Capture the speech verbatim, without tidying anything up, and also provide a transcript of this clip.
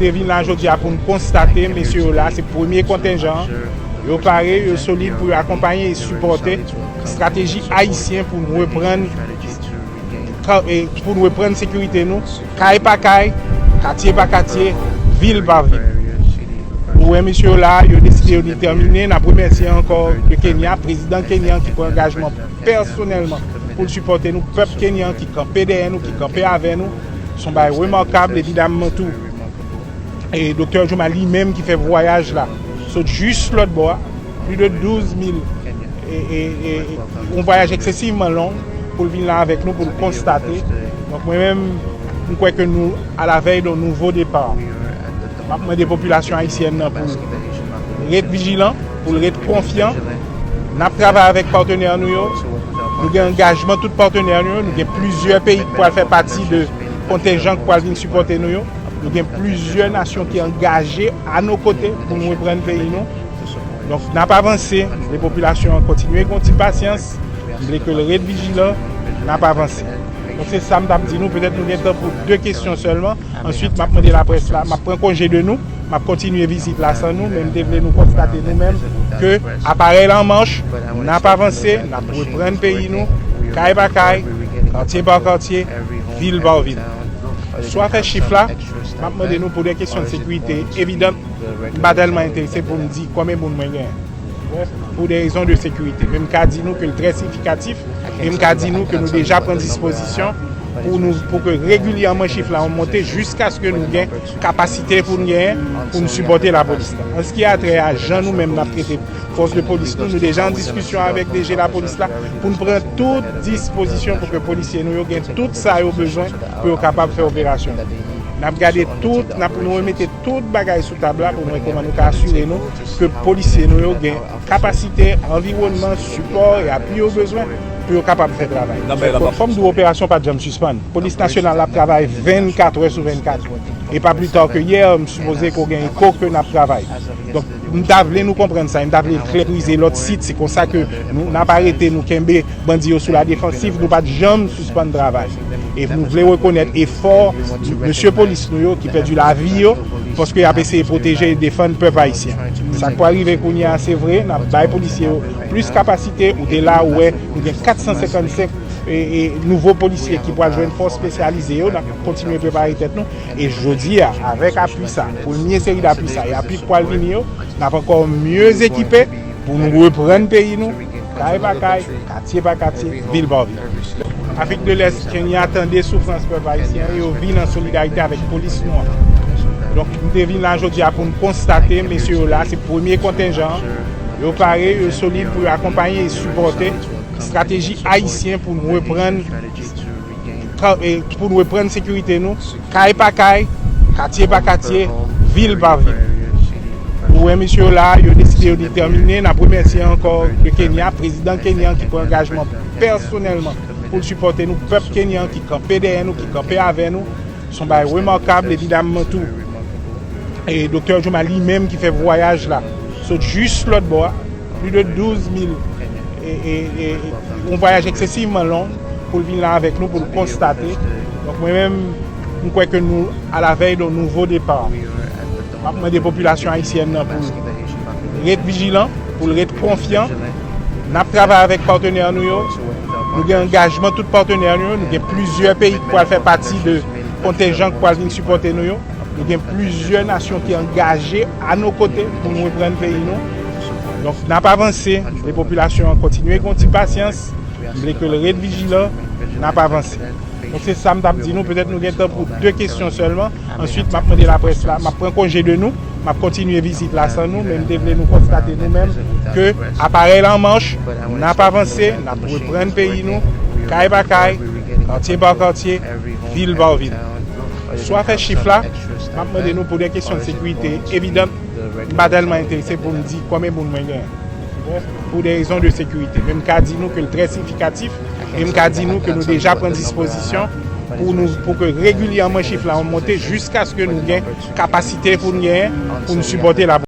Te vin la jodi a pou n konstate, mesye yo la, se premye kontenjan an. Yo pare, yo solid pou yo akonpaye e sipòte estrateji ayisyen pou n reprann ka- e pou n reprann sekirite nou, kay pa kay, katye pa katye, vil pa vil. Ou wè mesye yo la, yo deside yo detèmine. N ap remèsye ankò de Kenya, prezidan Kenya ki pran angajman pèsonèlman pou l sipòte nou, pèp kenyan ki kanpe dèyè nou, ki kanpe avè nou. Se yon bagay remakab, evidamman tou. E Doktè Juma li menm ki fè vwayaj la, sot jis lòt bò a, plis de douz mil, e, e, e, e, yon vwayaj eksesivman long pou l vin la avèk nou, pou l konstate. Donk mwen menm, m kwè ke nou alavèy de nouvo depa. M ap mande popilasyon ayisyèn nan pou l ret vijilan, pou l ret konfyan. N ap travay avèk patnè nou yo. Nou gen angajman tout patnè nou yo. Nou gen plizyè peyi ki pral fè pati de kontenjan ki pral vin sipòte nou yo. Nou gen plizyè nasyon ki angaje a nos côtés pou nou reprann peyi nou. Donk, n ap avanse. M vle popilasyon an kontinye gen yon ti pasyans. M vle ke l ret vijilan. N ap avanse. Donk, se sa m t ap di nou. Petèt nou gen tan pou de kesyon sèlman. Answit, m ap mande laprès la, m ap pran konje de nou. M ap kontinye vizit la san nou, men m te vle nou konstate nou menm ke aparèy la an mach, n ap avanse, n ap reprann peyi nou, kay pa kay, katye pa katye, vil pa vil. Sou afè chif la, m ap mande nou pou de kesyon de sekirite evidan, m pa tèlman enterese pou m di konbyen moun mwen genyen. Pou de rezon de sekirite. Men m ka di nou ke l trè siyifikatif, e m ka di nou ke nou deja pran dispozisyon pou nou, pou ke regilyèman chif la monte jiskaske nou gen kapasite pou n genyen, pou n sipòte lapolis la. An se ki a trè a jan nou menm n ap trete fòs de polis nou, nou deja an diskisyon avèk D G lapolis la pou n pran tout dispozisyon pou ke polisye nou yo gen tout sa yo bezwen pou yo kapab fè operasyon. N ap gade tout, n ap nou remete tout bagay sou tab la pou nou wè kòman nou ka asire nou ke polisye nou yo gen kapasite, anviwònman, sipò e apui yo bezwen pou yo kapab fè travay. Fò m di w, operasyon pa t janm sispann. Polis nasyonal la ap travay vennkat è sou vennkat. E pa pli ta ke yè, m sipoze ke w gen eko ke n ap travay. Donk, m ta vle nou konprann sa, e m ta vle l klè prize lòt sit, se konsa ke nou, n ap arete, nou kenbe bandi yo sou la defansiv, nou pa t janm sispann travay. E nou vle rekonèt efò mesye polis nou yo ki pèdi lavi yo, paske y ap eseye pwoteje e defann pèp ayisyen. Sa k pral rive kounye a, se vre, n ap bay polisye yo plis kapasite, ou te la, ou wè, nou gen kat san senkannsenk e, e, nouvo polisye ki pral jwenn fòs espesyalize yo, n ap kontinye prepare tèt nou. E jodi a, avèk apui sa, premye seri dapui sa, e apui k pral vini yo, n ap ankò mye ekipe pou nou reprann peyi nou, kay pa kay, katye pa katye, vil pa vil. Afrik de Lès, Kenya tande soufrans pèp ayisyen an, yo vin an solidarite avèk polis nou an. Donk, m te vin la jodi a pou n konstate, mesye yo la, se premye kontenjan an. Yo pare, yo solid pou yo akonpaye e sipòte estrateji ayisyen pou n reprann ka- e, pou n reprann sekirite nou, kay pa kay, katye pa katye, vil pa vil. Ou wè mesye yo la, yo deside, yo detèmine. N ap remèsye ankò de Kenya, prezidan Kenya ki pran angajman pèsonèlman pou l sipòte nou, pèp kenyan ki kanpe dèyè nou, ki kanpe avè nou. Se yon bagay remakab, evidamman tou. E Doktè Juma li menm ki fè vwayaj la, sot jis lòt bò a, plis de douz mil, e, e, e, e, yon vwayaj eksesivman long pou l vin la avèk nou, pou l konstate. Donk, mwen menm, m kwè ke nou alavèy de nouvo depa. M ap mande popilasyon ayisyèn nan pou l ret vijilan, pou l ret konfyan. N ap travay avèk patnè nou yo. Nou gen angajman tout patnè nou yo. Nou gen plizyè peyi ki pral fè pati de kontenjan ki pral vin sipòte nou yo. Nou gen plizyè nasyon ki angaje a nos côtés pou nou reprann peyi nou. Donk, n ap avanse. M vle popilasyon an kontinye gen yon ti pasyans. M vle ke l ret vijilan. N ap avanse. Donk, se sa m t ap di nou. Petèt nou gen tan pou de kesyon sèlman. Answit, m ap mande laprès la, m ap pran konje de nou. M ap kontinye vizit la san nou, men m te vle nou konstate nou menm ke aparèy la an mach, n ap avanse, n ap reprann peyi nou, kay pa kay, katye pa katye, vil pa vil. Sou afè chif la, m ap mande nou pou de kesyon de sekirite evidan, m pa tèlman enterese pou m di konbyen moun mwen genyen. Pou de rezon de sekirite. Men m ka di nou ke l trè siyifikatif, e m ka di nou ke nou deja pran dispozisyon pou nou, pou ke regilyèman chif la monte jiskaske nou gen kapasite pou n genyen, pou n sipòte lapolis.